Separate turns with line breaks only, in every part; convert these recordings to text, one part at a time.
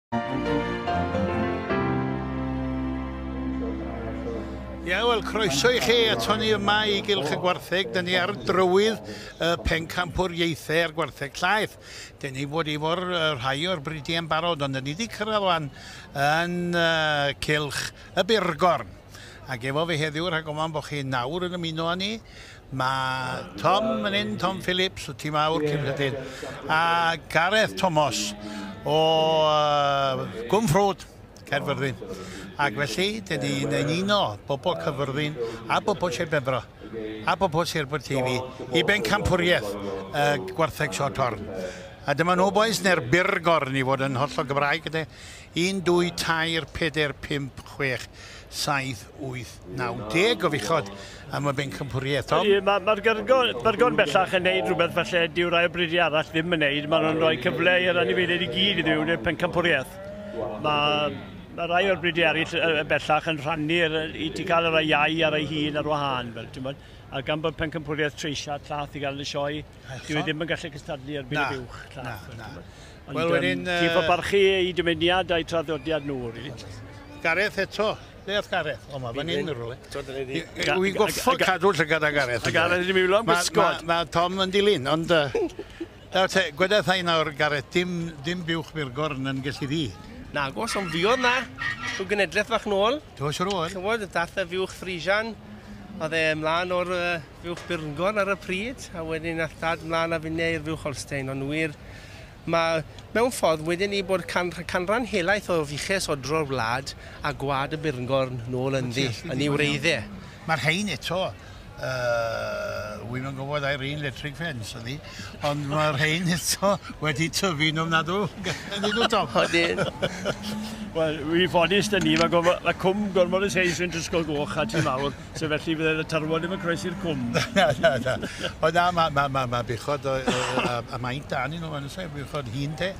Ie, wel, croeso i chi eto ni yma i Gylch y Gwartheg. Dyn ni ar drywydd y pencampwriaethau a'r gwartheg llaeth. Dyn ni bod efo'r rhai o'r bridiau yn barod, ond dyn ni wedi cyrraedd wan yn Cylch y Burgorn. Ac efo fi heddiw, rhag ofn bod chi nawr yn ymuno â ni, mae Tom yn un, Tom Phillips, o Tîm Aur Cymrydyn, a Gareth Thomas o Gwmffrwd, Caerfyrddin. Ac felly, dyn ni'n uno bobl Cyfyrddin a bobl Sir Benfro a bobl Sir Aberteifi i bencampwriaeth y gwartheg Shorthorn. A dyma nhw, boys, neu'r Burgorn i fod yn hollol Gymraeg, ydy. 1, 2, 3, 4, 5, 6, 7, 8, 9, 10 o fuchod am y bencampwriaeth, Tom.
Mae'r Burgorn bellach yn neud rhywbeth falle dyw rai o bridiau arall ddim yn neud. Maen nhw'n rhoi cyfle i'r anifeiliaid i gyd i fyw i'r pencampwriaeth. Mae rai o'r bridiau eraill bellach yn rhannu i ti cael y rai iau a'r rai hŷn ar wahân. Fel, ti'n bod? A gan bod pencampwriaeth treisiad llath i gael yn y sioe, dyw e ddim yn gallu cystadlu erbyn y fuwch llath.
Na, na. Wel, wedyn...
Ti'n fod barchu eu dymuniad a'u traddodiad nhw, really.
Gareth eto. Le oedd Gareth? O, mae fan hyn rhywle. Wy'n goffo cadw llygad â Gareth.
A Gareth wedi mynd am gysgod.
Mae Tom yn dilyn, ond... Gweda wrtha i nawr, Gareth, dim buwch Burgorn yn gallu ddi.
Nagos, ond fuodd na, rhyw genedlaeth fach nôl.
Do, siwr o fod.
Ch'mod, dath y fuwch Frisian, oedd e ymlaen o'r fuwch Burgorn ar y pryd, a wedyn nath dad ymlaen a finne i'r fuwch Holstein, ond wir, mae mewn ffordd wedyn ni bod canran helaeth o fuches o dro'r wlad a gwad y Burgorn nôl ynddi, yn ei wreiddau.
Mae'r rhain eto, wy'm yn gwybod ai'r un electric fence ydi, ond mae'r rhain eto wedi tyfu'n ofnadw. Ydyn nhw, Tom?
Odyn.
Wel, wy'n ffodus dyn ni, mae cwm gormod o seis yn Drysgol Goch a Tŷ Mawr, so felly fydde y tarwod ddim yn croesi'r cwm.
Na, na, na. O na, mae buchod a maint da ni nhw, yn oes e, buchod hŷn te.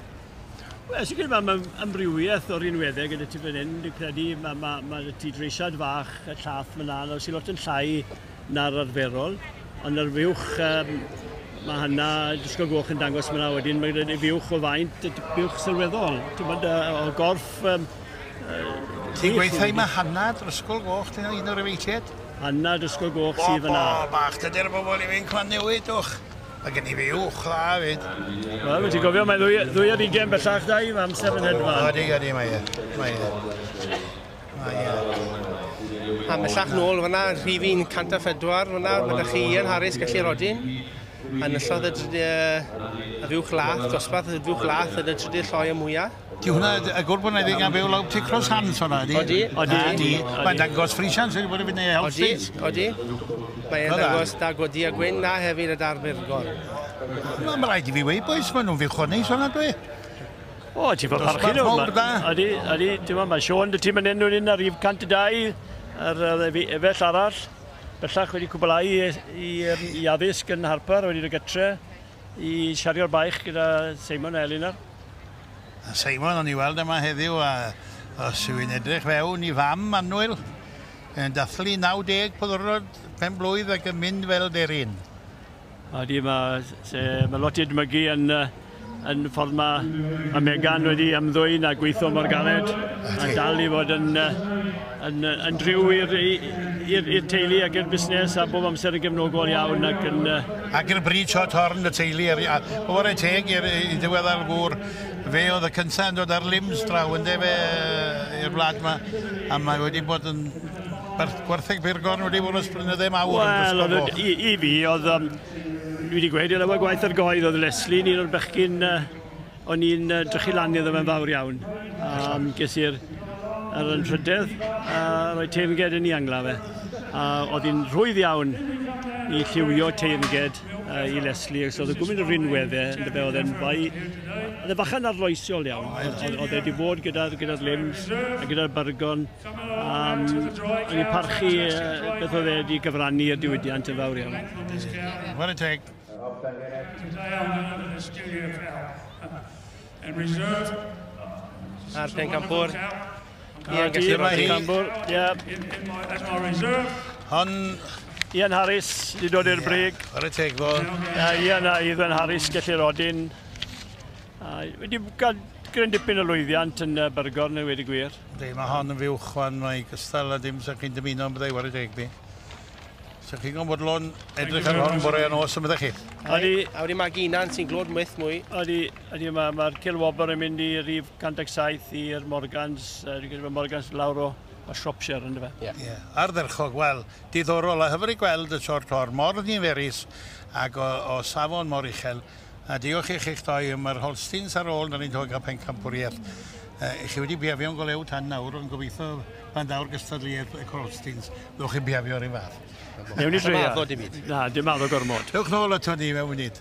Wel, sicr mae amrywiaeth o'r unweddau gyda ti fan hyn, dwi'n credu mae ti dreisiad fach, y llath fyna, nawr sy'n lot yn llai na'r arferol, ond yr fuwch, mae hynna, Drysgol Goch yn dangos fyna wedyn, mae gyda fuwch o faint, buwch sylweddol, ti'n bod, o gorff...
Ti'n gweithio i mae Hanna Drysgol Goch, ti'n un o'r efeilliaid?
Hanna Drysgol Goch sydd fyna.
Bobl bach, dydy'r bobl i fi'n cwan newid, wch. Mae gen i fuwch dda fyd.
Wel, ti'n gofio, mae 22 bellach da i, mae amser yn hedfan.
Odi, odi, mae e. Mae e. Mae e.
A bellach nôl fyna, rhif 104 fyna, mae 'da chi Ian Harris gallu rodyn. A nyllodd y fuwch lath, dosbarth y fuwch lath yn y trydydd lloi y mwyaf.
Di hwnna, y gwr bod na ddim gan fyw lawr ti cross hands hwnna, di?
Odi.
Odi. Mae'n dangos Frisian sydd wedi bod yn fynd i Holsteins.
Odi, odi. Mae'n dangos da godi a gwyn na hefyd y dar Burgorn.
Mae'n rhaid i fi weud, boys, maen nhw'n fuwch o neis hwnna, dwi.
O, ti'n fawr parchu nhw. Odi, odi, ti'n fawr, mae Sean, dy ti'n mynd nhw'n un ar rhif 102, ar efell arall. Bellach wedi cwblhau i addysg yn Harper, wedi dod gytre i siario'r baich gyda Simon a Elinor.
A Simon, o'n i weld yma heddiw, a os yw'n edrych fewn i fam annwyl, yn dathlu 90 po ddiwrnod pen blwydd ac yn mynd fel deryn.
Odi, mae lot i edmygu yn ffordd mae Megan wedi ymddwyn a gweithio mor galed a dal i fod yn driw i'r teulu ac i'r busnes a bob amser yn gefnogol iawn ac yn...
Ac i'r bryd Shorthorn y teulu, a chwarae teg i'r diweddar gŵr, fe oedd y cyntaf yn dod ar limbs draw ynde fe i'r wlad yma, a mae wedi bod yn gwartheg Burgorn wedi bod ers blynydde mawr yn Drysgol
Wel, i fi oedd... Dwi wedi gweud, oedd gwaith ar goedd, oedd Leslie yn un o'r bechgyn, o'n i'n drychu lan iddo fe'n fawr iawn. Ges i'r anrhydedd a rhoi teyrnged yn ei angla fe. A oedd hi'n rhwydd iawn i lliwio teyrnged i Leslie, so oedd y gwmyn o rinweddau, ynddo fe, oedd e'n fai... Oedd e bachan arloesol iawn, oedd e wedi bod gyda'r limbs a gyda'r Burgorn. O'n i'n parchu beth oedd e wedi gyfrannu i'r diwydiant yn fawr iawn.
Chwarae teg.
A'r pencampwr. Ian gallu rhoi.
Ie.
Hon...
Ian Harris wedi dod i'r brig.
Chwarae teg fo.
Ian a Ian Harris gallu rodyn. Wedi cael Cryn dipyn o lwyddiant yn Byrgorn, i wedi gwir.
Yndi, mae hon yn fuwch wan, mae gystal a dim sy'ch chi'n dymuno yn byddai ware deg di. Sa'ch chi'n gwybod bodlon edrych ar hon bore a nos yn byddech chi?
Ydy.
A wedi mae Ginan sy'n glod myth mwy.
Ydy, ydy mae'r ma Cilwobr yn mynd i rif 107 i'r Morgans, dwi'n credu bod Morgans lawr o o Shropshire, ynddo fe?
Ie. Yeah.
Yeah. Ardderchog, wel, diddorol a hyfryd gweld y short horn mor niferus ac o, o safon mor uchel. A diolch i chi'ch doi, mae'r Holsteins ar ôl, na ni'n dod gael pencampwriaeth. Chi wedi biafio'n golew tan nawr, ond gobeithio pan daw'r gystadleuaeth y Holsteins, ddewch chi biafio yr un fath.
Newn ni
Dim
drio.
addo dim byd.
Na, dim addo gormod.
Dewch nôl ato ni mewn munud.